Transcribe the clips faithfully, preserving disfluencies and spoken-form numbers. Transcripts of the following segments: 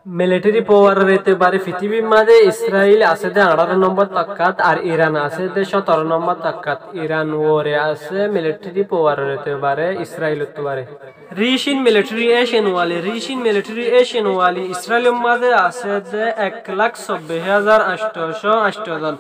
Militeri power or etebare fitibir maze Israel asé de añçáro nombor takat ar Iran asé de cótoro nombor takat. Iran uore asé militeri power or etebare Israel ottu bare. Ricin militeri ecen wali, ricin militeri ecen wali Israel or maze asé de ek lak sobbic házar añctocó añcto zon.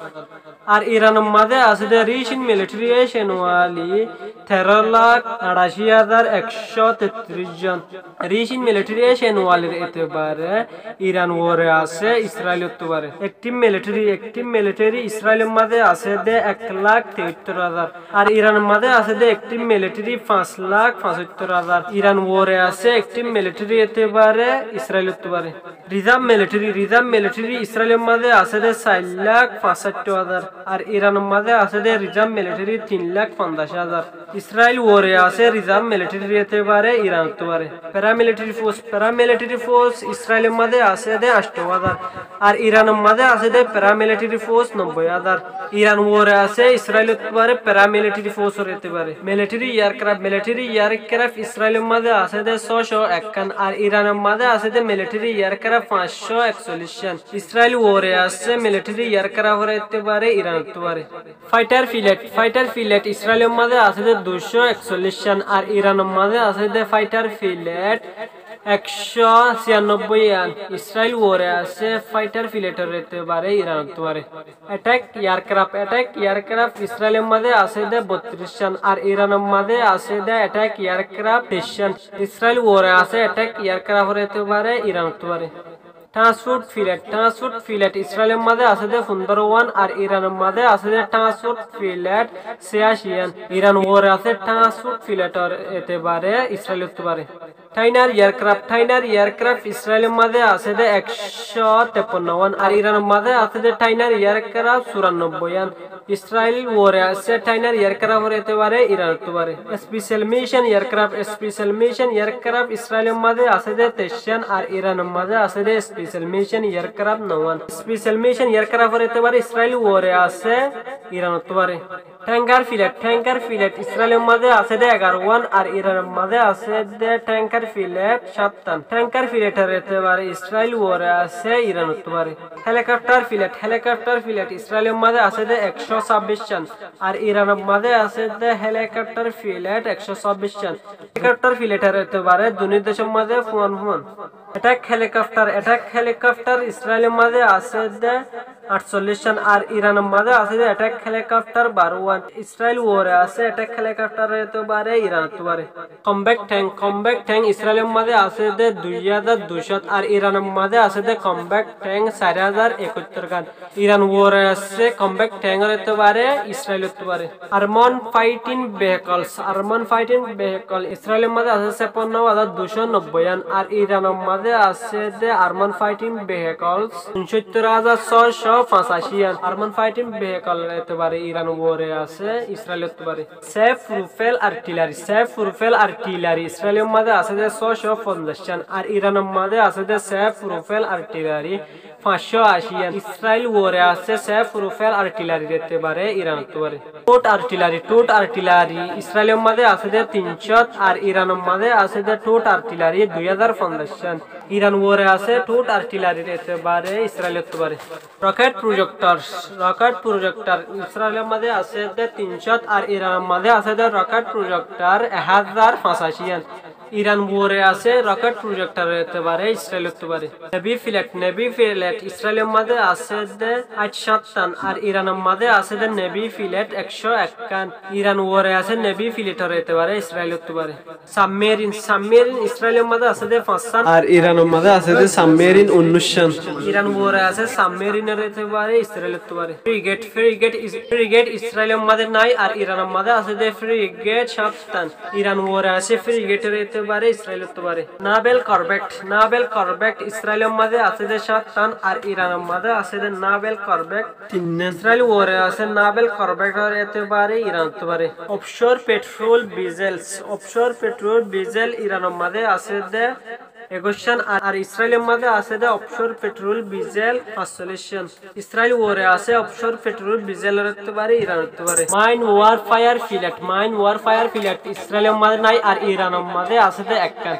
Ar Iran or maze asé de ricin militeri ecen wali tero lak añçaci házar ekcó tettiríc zon. Ricin militeri ecen walir etebare Iran uore asé Israel ottu bare. Active militeri, active militeri Israel or maze asé de ek lak tiyattor házar. Ar Iran or maze asé de active militeri fañs lak fañsattor házar. Iran uore asé active militeri etebare Israel ottu bare. Reserve militeri, reserve militeri Israel or maze asé de sair lak fañsattor házar. Ar Iran or maze asé de reserve militeri tin lak fonzac házar. Israel uore asé reserve militeri etebare Iran ottu bare. Paramiliteri force, paramiliteri force Israel or maze asé de añcto házar. Ar Iran or maze asé de paramiliteri force nobboi házar. Iran uore asé Israel ottu bare paramiliteri force or etebare. Militeri aircraft, militeri aircraft Israel or maze asé de sócó ekkán. Ar Iran or maze asé de militeri aircraft fañscó eksollic kán. Israel uore asé militeri aircraft or etebare Iran ottu bare. Fighter pilot, fighter pilot Israel or maze asé de duicó eksollic kán. Ar Iran or maze asé de fighter pilot ekcó ciyannobboi kán. Israel uore asé fighter pilot or etebare Iran ottu bare. Attack aircraft, attack aircraft Israel or maze asé de bottiríc kán. Ar Iran or maze asé de attack aircraft teic kán. Israel uore asé attack aircraft or etebare Iran ottu bare. Transport pilot, transport pilot Israel or maze asé de fundoro kán. Ar Iran or maze asé de transport pilot ciyaci kán. Iran uore asé transport pilot or etebare Israel ottu bare. Trainer aircraft, trainer aircraft Israel or maze asé de ekcó teppanno kán. Ar Iran or maze asé de trainer aircraft curannobboi kán. Israel uore asé trainer aircraft or etebare Iran ottu bare. Special mission aircraft, special mission aircraft Israel or maze asé de teic kán. Ar Iran or maze asé de special mission aircraft no kán. Special mission aircraft or etebare Israel uore asé Iran ottu bare. Tanker pilot, tanker pilot Israel or maze asé de egaro kán. Ar Iran or maze asé de tanker pilot cát kán. Tanker pilot or etebare Israel uore asé Iran ottu bare. Helicopter pilot, helicopter pilot Israel or maze asé de ekcó sabbic kán. Ar Iran or maze asé de helicopter pilot ekcó sabbic kán. Helicopter pilot or etebare duni decor maze fuan fuan. Attack helicopter, attack helicopter Israel or maze asé de añcsollic kán. Ar Iran or maze asé de attack helicopter baro kán. Israel uore asé attack helicopter or etebare Iran ottu bare. Combat tank, combat tank Israel or maze asé de dui házar duicó. Ar Iran or maze asé de combat tank sair házar ekattor kán. Iran uore asé combat tank or etebare Israel ottu bare. Armored fighting vehicles, armored fighting vehicle Israel or maze asé seppanno házar duicó nobboi kán. Ar Iran or maze asé de armored fighting vehicles uncottor házar sócó fañsaci kán. Armored fighting vehicle or etebare Iran uore asé Israel ottu bare. Self propelled artillery, self propelled artillery Israel or maze asé de sócó fonzac kán. Ar Iran or maze asé de self propelled artillery fañscó aci kán. Israel uore asé self propelled artillery r etebare Iran ottu bare. Towed artillery, towed artillery Israel or maze asé de tincó. Ar Iran or maze asé de towed artillery dui házar fonzac kán. Iran uore asé towed artillery r etebare Israel ottu bare. Rocket projectors, rocket projector Israel or maze asé de tincó. Ar Iran or maze asé de rocket projector ek házar fañsaci kán. Iran uore asé rocket projector r etebare Israel ottu bare. Navy pilot, navy pilot Israel or maze asé de añctó kán. Ar Iran or maze asé de navy pilot ekcó ek kán. Iran uore asé navy pilot r etebare Israel ottu bare. Submarine, submarine Israel or maze asé de fañs kán. Ar Iran or maze asé de submarine unnic kán. Iran uore asé submarine r etebare Israel ottu bare. Frigate, frigate is-, frigate Israel or maze nai. Ar Iran or maze asé de frigate cát kán. Iran uore asé frigate r etebare Israel ottu bare. Naval corvette, naval corvette Israel or maze asé de cát kán. Ar Iran or maze asé de naval corvette tin kán. Israel uore asé naval corvette r etebare Iran ottu bare. Offshore patrol vessels, offshore patrol vessel Iran or maze asé de ekuic kán. Ar, ar Israel or maze asé de offshore patrol vessel fañssollic kán. Israel uore asé offshore patrol vessel r etebare Iran ottu bare. Mine warfare pilot, mine warfare pilot Israel or maze nai. Ar Iran or maze asé de ek kán.